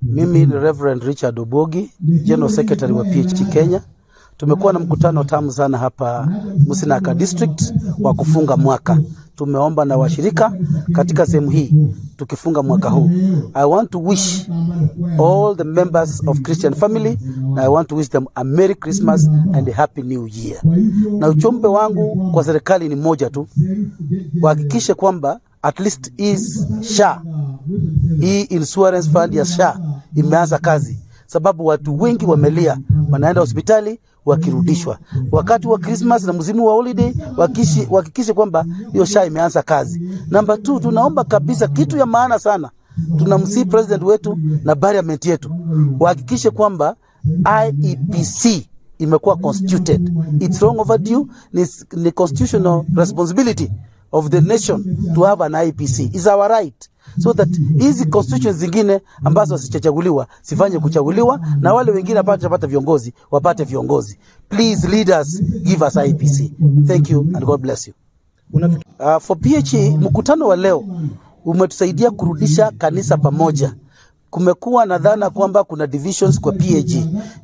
Mimi ni Reverend Richard Obogi, General Secretary wa PHT Kenya. Tumekuwa na mkutano tamu sana hapa Msinaka District wa kufunga mwaka. Tumeomba na washirika katika sehemu hii tukifunga mwaka huu. I want to wish all the members of Christian family and I want to wish them a Merry Christmas and a Happy New Year. Na ujumbe wangu kwa serikali ni moja tu, wahakikishe kwamba at least is SHA, hii insurance fund ya SHA imeanza kazi, sababu watu wengi wamelia, wanaenda hospitali wakirudishwa wakati wa Christmas na msimu wa holiday, wahakikishe kwamba hiyo SHA imeanza kazi. Namba 2, tunaomba kabisa kitu ya maana sana, tunamsihi president wetu na parliament yetu wahakikishe kwamba IEBC imekuwa constituted. It's long overdue. Ni constitutional responsibility of the nation to have an IEBC. It's our right. So that hizi constitutions zingine ambazo hazijachaguliwa sifanye kuchaguliwa, na wale wengine wapate viongozi wapate viongozi. Please leaders, give us IEBC. Thank you and God bless you. For PHE, mkutano wa leo umetusaidia kurudisha kanisa pamoja. Kumekuwa na dhana kwamba kuna divisions kwa PAG.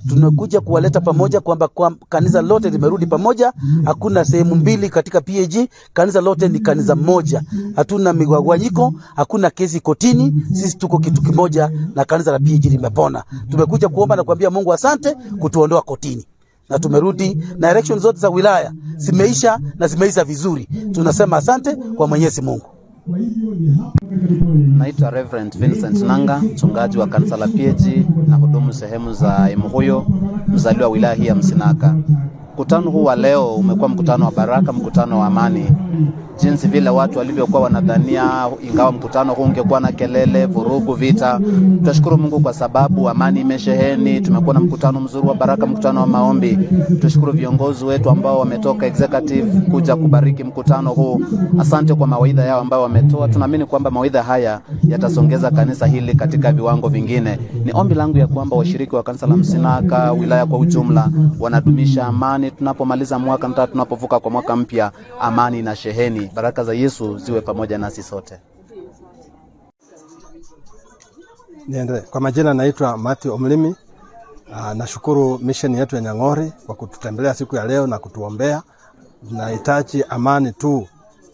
Tumekuja kuwaleta pamoja kwamba kwa kanisa lote limerudi pamoja, hakuna sehemu mbili katika PAG, kanisa lote ni kanisa moja. Hatuna migawanyiko, hakuna kesi kotini, sisi tuko kitu kimoja na kanisa la PAG limepona. Tumekuja kuomba na kuambia Mungu asante kutuondoa kotini. Na tumerudi na election zote za wilaya zimeisha na zimeisha vizuri. Tunasema asante kwa Mwenyezi Mungu. Naitwa Reverend Vincent Nanga, mchungaji wa kanisa la PAG na hudumu sehemu za Emuhuyo, mzaliwa wilaya hii ya Msinaka. Mkutano huu wa leo umekuwa mkutano wa baraka, mkutano wa amani. Jinsi vile watu walivyokuwa wanadhania, ingawa mkutano huu ungekuwa na kelele, vurugu, vita. Tunashukuru Mungu kwa sababu amani imesheheni. Tumekuwa na mkutano mzuri wa baraka, mkutano wa maombi. Tunashukuru viongozi wetu ambao wametoka executive kuja kubariki mkutano huu. Asante kwa mawaidha yao ambao wametoa. Tunaamini kwamba mawaidha haya yatasongeza kanisa hili katika viwango vingine. Ni ombi langu ya kwamba washiriki wa kanisa la Msinaka, wilaya kwa ujumla, wanadumisha amani. Tunapomaliza mwaka na tunapovuka kwa mwaka mpya, amani na sheheni. Baraka za Yesu ziwe pamoja nasi sote. Niendelee. Kwa majina naitwa Matthew Omlimi. Nashukuru mission yetu ya Nyang'ori kwa kututembelea siku ya leo na kutuombea. Tunahitaji amani tu.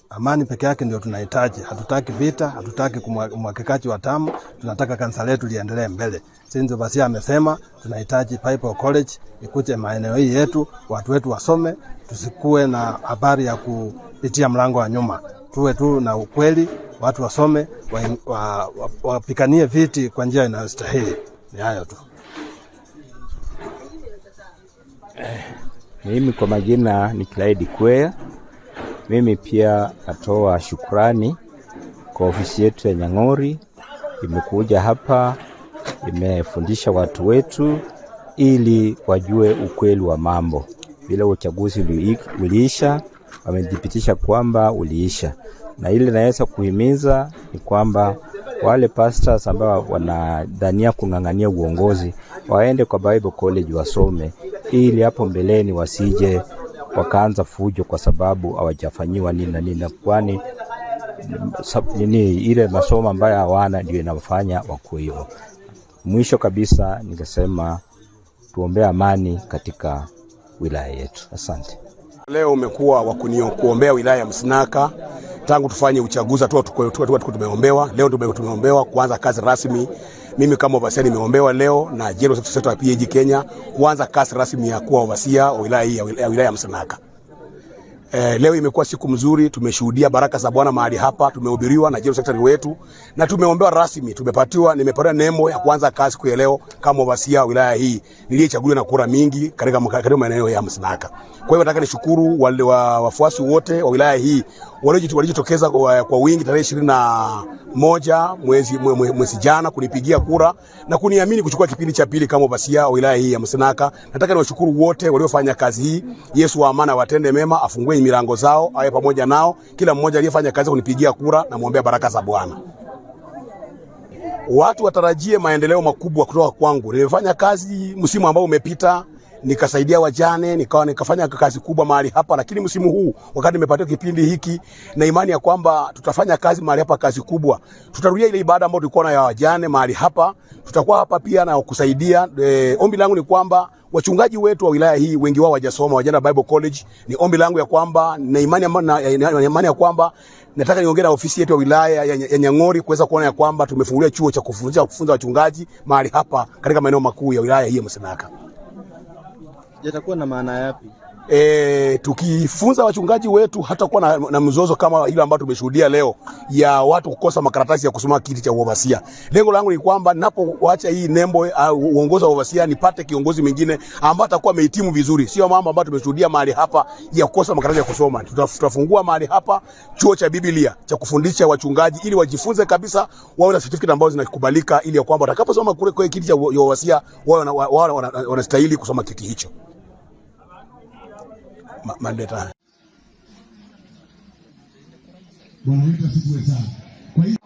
Amani peke yake ndio tunahitaji. Hatutaki vita, hatutaki kumwagikaji wa damu. Tunataka kanisa letu liendelee mbele. Sinzo Basia amesema tunahitaji Bible College ikuje maeneo hii yetu, watu wetu wasome, tusikue na habari ya kupitia mlango wa nyuma. Tuwe tu na ukweli, watu wasome, wapikanie viti kwa njia inayostahili. Ni hayo tu. Mimi kwa majina ni Clyde Kwea. Mimi pia natoa shukrani kwa ofisi yetu ya Nyang'ori, imekuja hapa, imefundisha watu wetu ili wajue ukweli wa mambo. Bila uchaguzi uliisha, wamethibitisha kwamba uliisha. Na ile naweza kuhimiza ni kwamba wale pastors ambao wanadhania kung'ang'ania uongozi waende kwa Bible College wasome, ili hapo mbeleni wasije wakaanza fujo kwa sababu hawajafanyiwa nini na nini, kwani nini ile masomo ambayo hawana ndio inafanya wakuwe hivyo. Mwisho kabisa ningesema tuombe amani katika wilaya yetu. Asante. Leo umekuwa wa kuombea wilaya ya Msinaka. Tangu tufanye uchaguzi tu tumeombewa. Leo tumeombewa kuanza kazi rasmi. Mimi kama overseer nimeombewa leo na General Secretary wa PAG Kenya kuanza kazi rasmi ya kuwa overseer wa wilaya ya Msinaka. Leo imekuwa siku mzuri, tumeshuhudia baraka za Bwana mahali hapa, tumehubiriwa na General Secretary wetu na tumeombewa rasmi, nimepatiwa nembo ya kuanza kazi kwa leo kama overseer wilaya hii niliyechaguliwa na kura mingi katika maeneo ya Msinaka. Kwa hiyo nataka nishukuru wale wafuasi wote wa wilaya hii waliojitokeza kwa wingi tarehe 21 mwezi jana kunipigia kura na kuniamini kuchukua kipindi cha pili kama overseer wa wilaya hii ya Msinaka. Nataka niwashukuru wote waliofanya kazi hii. Yesu wa amana watende mema, afungue milango zao, awe pamoja nao. Kila mmoja aliyefanya kazi kunipigia kura na muombea baraka za Bwana. Watu watarajie maendeleo makubwa kutoka kwangu. Nimefanya kazi msimu ambao umepita, Nikasaidia wajane, nikafanya kazi kubwa mahali hapa, lakini msimu huu wakati nimepatiwa kipindi hiki na imani ya kwamba tutafanya kazi mahali hapa, kazi kubwa. Tutarudia ile ibada ambayo tulikuwa nayo ya wajane mahali hapa, tutakuwa hapa pia na kusaidia. Ombi langu ni kwamba wachungaji wetu wa wilaya hii wengi wao hawajasoma, wajana Bible College. Ni ombi langu ya kwamba na imani ya kwamba nataka niongee na ofisi yetu ya wilaya ya Nyang'ori kuweza kuona ya kwamba tumefungulia chuo cha kufunza wachungaji mahali hapa katika maeneo makuu ya wilaya hii ya Msinaka. Yatakuwa na maana yapi? Tukifunza wachungaji wetu hatakuwa na mzozo kama ile ambayo tumeshuhudia leo ya watu kukosa makaratasi ya kusoma kiti cha uovasia. Lengo langu ni kwamba ninapoacha hii nembo uongozi wa uovasia nipate kiongozi mwingine ambaye atakuwa amehitimu vizuri, sio mambo ambayo tumeshuhudia mahali hapa ya kukosa makaratasi ya kusoma. Tutafungua mahali hapa chuo cha Biblia cha kufundisha wachungaji ili wajifunze kabisa, wawe na certificate ambazo zinakubalika ili ya kwamba watakaposoma kule kwa kiti cha uovasia wawe wanastahili kusoma kiti hicho. Mandeta. Bwana wetu asifiwe sana. Kwa hiyo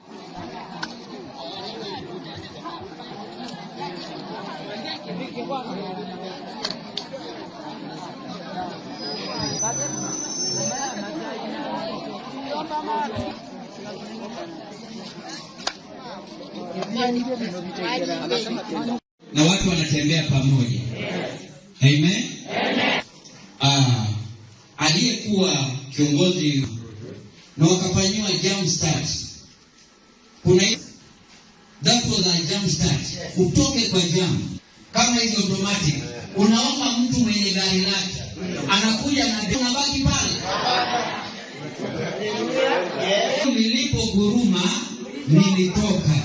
na watu wanatembea pamoja. Amen. Aliyekuwa kiongozi na wakafanyiwa jump start. Kuna that was a jump start. Utoke kwa jump kama hizo automatic. Unaomba mtu mwenye gari lake anakuja na unabaki pale. Nilipoguruma nilitoka,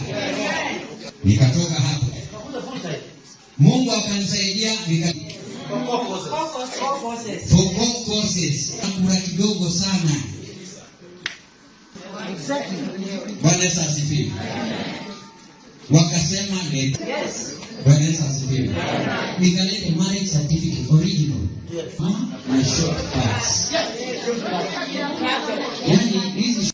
nikatoka hapo, Mungu akanisaidia for courses kura kidogo sana. Bwana Yesu asifiwe. Wakasema leta. Bwana Yesu asifiwe. Nikaleta marriage certificate original. Na short pass. Yani hizi